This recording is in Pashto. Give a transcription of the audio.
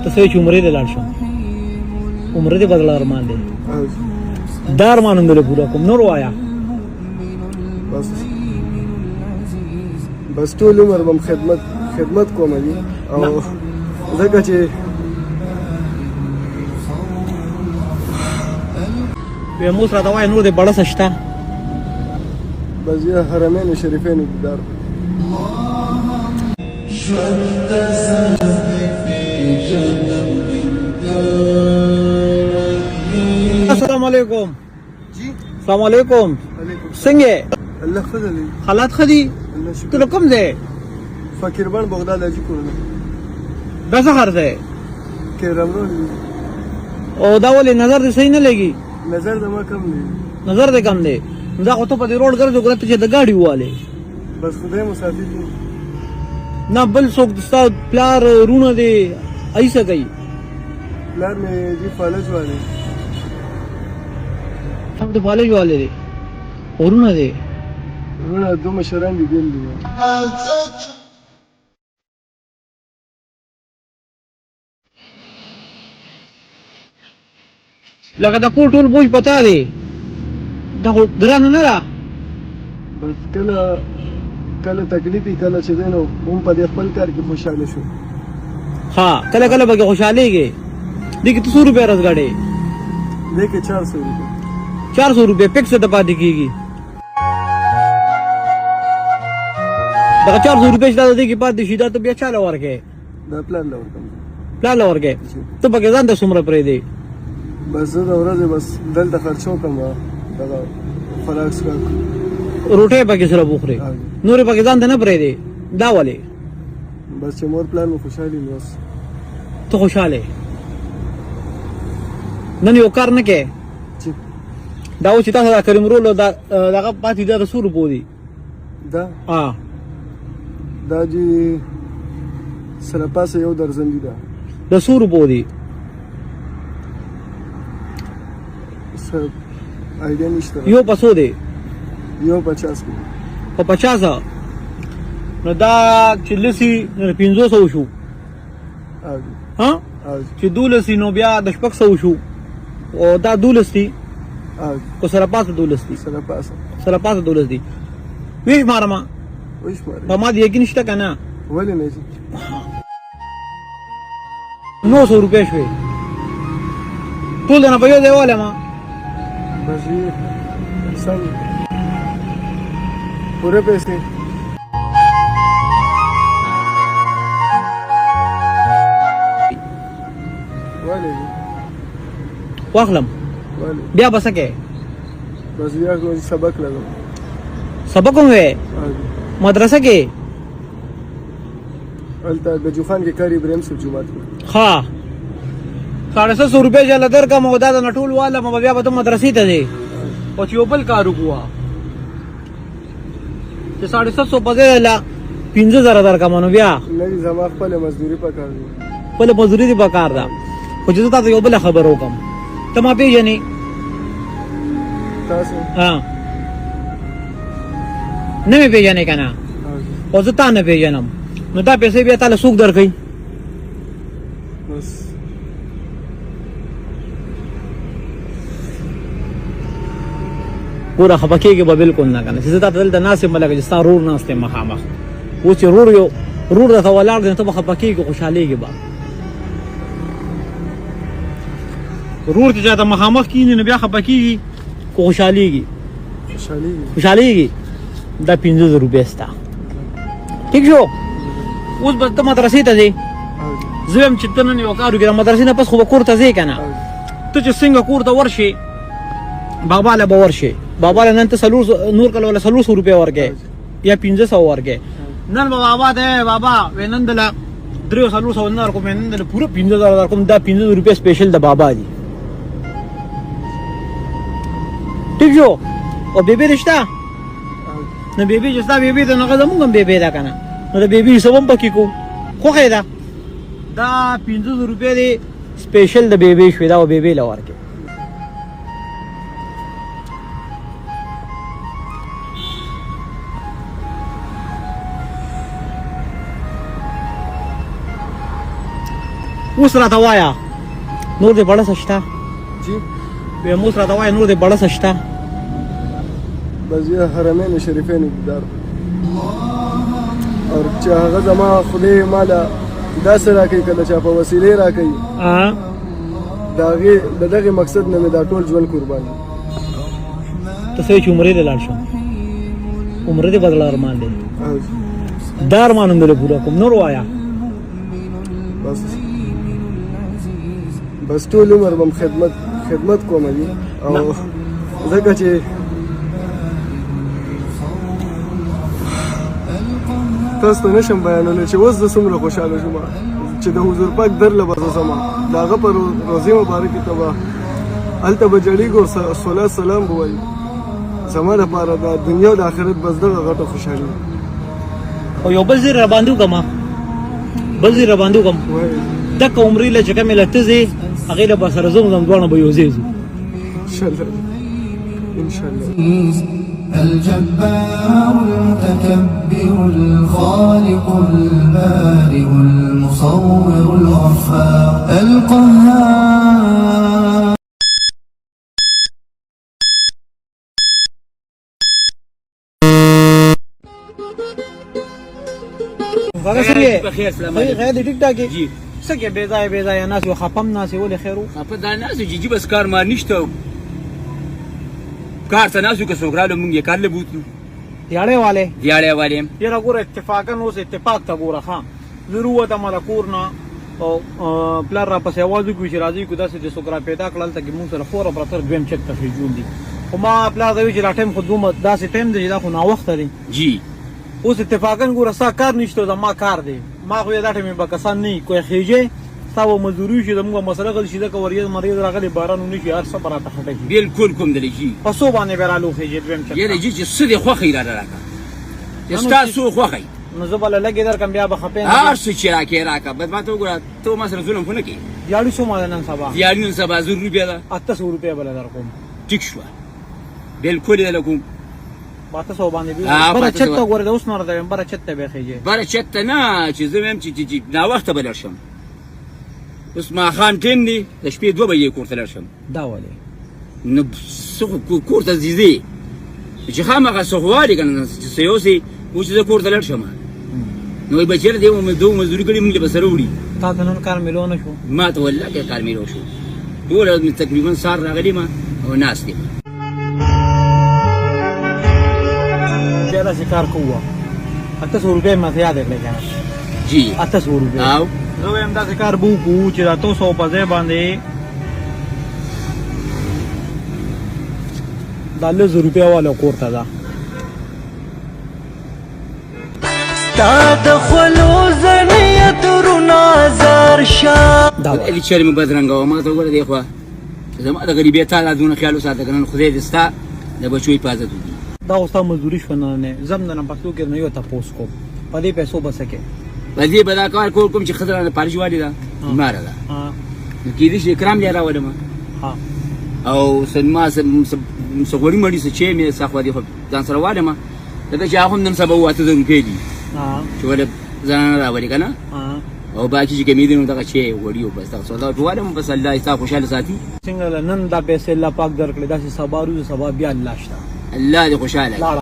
ته څه چې عمرې ته لاړ شم، عمرې دې بدل ارمان دی، دا ارمان هم دله پوره کوم. نور وایا. بس بس ټول عمر به خدمت کوم دي، او ځکه چې وی موس راته وایه، نور دې بړسه شته؟ بس یې حرمین شریفین دیدار. السلام علیکم. جی السلام علیکم. علیکم. څنګه؟ الله فضل دی. حالات ښه دي؟ الله ته شکر. له کوم ځای؟ فقیربان بغداد حاجي کورونه. دا څه ښار دی؟ کرم روډ دی. او دا ولې نظر دې صحیح نه لګي؟ نظر د ما کم دی. نظر دې کم دی؟ دا خو ته په دې روډ ګرځې، ګوره ته چې د ګاډي ووالې. بس خدای مو ساتي دي. نه بل څوک، ستا پلار، وروڼه دې ایسه کوي؟ پلار مې جی فالج والے. هم د فالج والے دی. وروڼه دې؟ وروڼه دوه مشران دي، بېل دي. لکه د کور ټول بوج پتا دی، دا خو ګرانه نه ده؟ بس کله کله تکلیف وي، کله چې دی نو هم په دې خپل کار کې خوشحاله شو. ها، کله کله پکې خوشحالېږې. دې کې ته څو روپۍ ورځ ګټې؟ دې کې 400 روپۍ. 400 روپۍ فکس ته پاتې کېږي. دغه 400 روپۍ چې دا دې کې پاتې شي، دا ته بیا چا له ورکې؟ دا پلار له ورکوم. پلار له ورکې. ته پکې ځان ته څومره پرېږدې؟ بس زه د ورځې بس دلته خرچه وکړم، دغه خوراک څښاک. روټۍ پکې سره وخورې، نورې پکې ځان ته نه پرېږدې، دا ولې؟ بس چې مور پلار مې خوشحال وي نو بس. ته خوشحاله یې؟ نن یو کار نه کوې؟ چې دا اوس چې تاسو دا کریم رول دا دغه پاتې، دا د څو روپو دي؟ دا؟ ها. دا جی سره پاسه یو درزن دي. دا د څو روپو دي؟ څه ایډیا نشته. یو په څو دی؟ یو 50 کې. په 50؟ نو دا چې لسی نو 500 شو. ها، چې دولس نو بیا د 600 شو، او دا دولس دي کو سره پاسه دولس دي؟ سره پاسه. سره پاسه دولس دي. ویش مارما. ویش مارم. په ما دې یقین شته که نه؟ ولې نه ځي. 900 روپۍ شوې ټول درنه په یو ځای والم. بس یې څنګه پوره پیسې ولې؟ واخلم بیا به څه کوې؟ بس بیا نو سبق لګم. سبق هم وې مدرسه کې؟ هلته ګجو خان کې کار ابراهیم صاحب جومات کې. ښه، 750 روپۍ چې له درکړم او دا درنه ټول والم، او بیا به ته مدرسې ته ځې او چې یو بل کار وکړو، چې 750 په ځای له 5000 درکړم نو بیا؟ نه، زما خپله مزدوري پکار دی. خپله مزدوري دې پکار ده. خو چې زه تاته یو بله خبره وکړم، ته ما پېژنې؟ تاسو؟ ها، نه مې پېژنې که نه؟ او زه تا نه پېژنم، نو دا پیسې بیا تاله څوک درکوي؟ بس ګوره، خفه کېږې به بلکل نه که نه، چې زه تاته دلته ناست یم لکه چې ستا ورور ناست دی مخامخ. اوس چې ورور یو ورور درته ولاړ دی، نو ته به خفه کېږې، خوشحالېږې به؟ ورور چې چاته مخامخ کښېني نو بیا خفه کېږي که خوشحالېږي؟ خوشحالېږي. دا 5000 روپۍ ستا، ټیک شو؟ اوس به ته مدرسې ته ځې. زه وایم چې ته نن یو کار وکړې، د مدرسې نه پس خو به کور ته ځې که نه؟ ته چې څنګه کور ته ورشې، بابا له به ورشې، بابا له نن ته څلور نور کله ولا 400 روپۍ ورکې یا 500 ورکې، نن به بابا ته بابا وې نن دله دریو 400 نه ورکوم، نن دله پوره 5000 درکوم. دا 5000 روپۍ سپیشل د بابا دي، ټیک شو؟ او بیبي دې شته؟ نو بیبي چې ستا بیبي ده نو هغه زموږ هم بیبي ده که نه؟ نو د بیبي حساب هم پکې کوو. خوښه یې ده؟ دا 5000 روپۍ دې سپیشل د بیبي شوې، دا به بیبي له ورکړې. اوس راته وایه نور دې بړه څه شته؟ جی. ویم اوس راته وایه نور دې بړه څه شته؟ بس یې حرمین شریفین دیدار، او چې هغه زما خدای ماله داسې راکوي، کله چې په وسیلې راکوي، د هغې د دغې مقصد نه مې دا ټول ژوند قربان. ته څه چې عمرې ته لاړ شم، عمرې دې بدله ارمان دی، دا ارمان هم دله پوره کوم. نور وایه. بس بس ټول عمر به خدمت کوم دي، او ځکه چې تاسو ته نشم بیانولی چې اوس زه څومره خوشحاله شوم چې د حضور پاک در له به زه ځم، د هغه په روضې مبارکې ته به هلته به جړېږو، صلات سلام به وایو. زما لپاره د دنیا او د آخرت بس دغه غټه خوشحالي. او یو بل زیر را باندې وکړم، بل زیر را باندې وکړم. دغه عمرې له چې کومې له ته ځې هغې له به سره ځم، زم دواړه به یو ځای ځو. انشاءالله انشاءالله. الجبار المتكبر الخالق البارئ المصور الغفار القهار. هغه سره په خیر سلام علیکم. غیر دې ټیک ټاک جی. څه کې بې ځایه بې ځایه ناس یو خپم ناس ولې خیر وو؟ خپه دا ناس چې جی بس کار مار نشته، کار ته ناس که څوک رالو مونږ یې کار له بوتلو. دیاړې والے دیاړې والے. یاره ګوره اتفاقا اوس اتفاق ته ګوره، ښه زه ورووتم له کور نه او پلار را پسې اواز وکړو چې راځئ، کو داسې د څوک را پیدا کړل هلته کې مونږ سره خور او برتر دویم چک ته ژوند دي. خو ما پلار ته وویل چې دا ټایم خو دومره داسې ټایم دی چې دا خو ناوخته دی. جی. اوس اتفاقا ګوره ستا کار نشته، زما کار دی. ما خو یې دا ټایم به کسان نه وي کوی خېژې، ستا به مزدوري وشي، زموږ به مسله غل شي، ځکه وریځ مریض راغلی، باران ونه شي، هر څه به راته خټه شي. بالکل کوم دلی جی. په څو باندې به رالو خېژې دویم چک؟ یاره جی چې څه دې خوښه وي راله راکړه، چې ستا څو خوښه وي. نو زه به له لږې درکړم بیا به خپه نه. هر څه چې راکې راکړه، بس ما ته وګوره، ته ما سره ظلم خو نه کوې. دیاړي څومره ده نن سبا؟ دیاړي نن سبا 1000 روپۍ ده. 800 روپۍ به له درکوم. ټیک شوه، بالکل یې درله کوم. په 800 باندې بره چت ته ګوره، اوس نه راته وایم بره چت ته به خېژې. بره چت ته نه، چې زه وایم چې ناوخته به لاړ شم، اوس ماښام ټایم دی، د شپې 2 بجې کور ته لاړ شم. دا ولې؟ نو څه خو کور ته ځې چې خامخا څه خو والي که نه، چې څه یوسې. اوس چې زه کور ته لاړ شم نو وایي بچیه دې دوه مزدوري کړې، موږ له به سره وړي. تا ته نن کار میلو نه شو؟ ما ته والله که کار میلو شو، ټوله ورځ مې تقریبا سهار راغلی ما او ناست یم. بیا داسې کار کوه، 800 روپۍ مې ته یادې کړې که نه؟ جی. 800 روپۍ. او زه وایم داسې کار به وکړو چې د 800 په ځای باندې دا 10,000 روپۍ واله کور ته ده. ستا د خولو زنیت رونا زار شه. دا خدای دې چېرې مې بدرنګه وه، ما ته وګوره دې خوا زما د غریبۍ تا دا دونه خیال وساته که نه خدای دې ستا د بچو حفاظت وکړي. دا خو ستا مزدوري شوه نننۍ. زه هم درنه پښتو کې درنه یو تپوس کوم، په دې پیسو به څه کوې؟ په دې به دا کار کول کوم چې ښځه رانه پالش والې ده، بیماره ده، نو کېدای شي اکرام لې راولم او څه ما څه غوړي مړي څه چای مې څه خوا دې خو ځان سره والم، ځکه چې هغه هم نن سبا 8000 روپۍ دي چې ولې زنانه راولي که نه، او باقي چې کمې دي نو دغه چای غوړي او بس دغه سودا ورته والم، بس الله یې ستا خوشحاله ساتي. څنګه له نن دا پیسې الله پاک درکړې، داسې سبا روزه سبا بیا الله شته. الله دې خوشحاله کړي.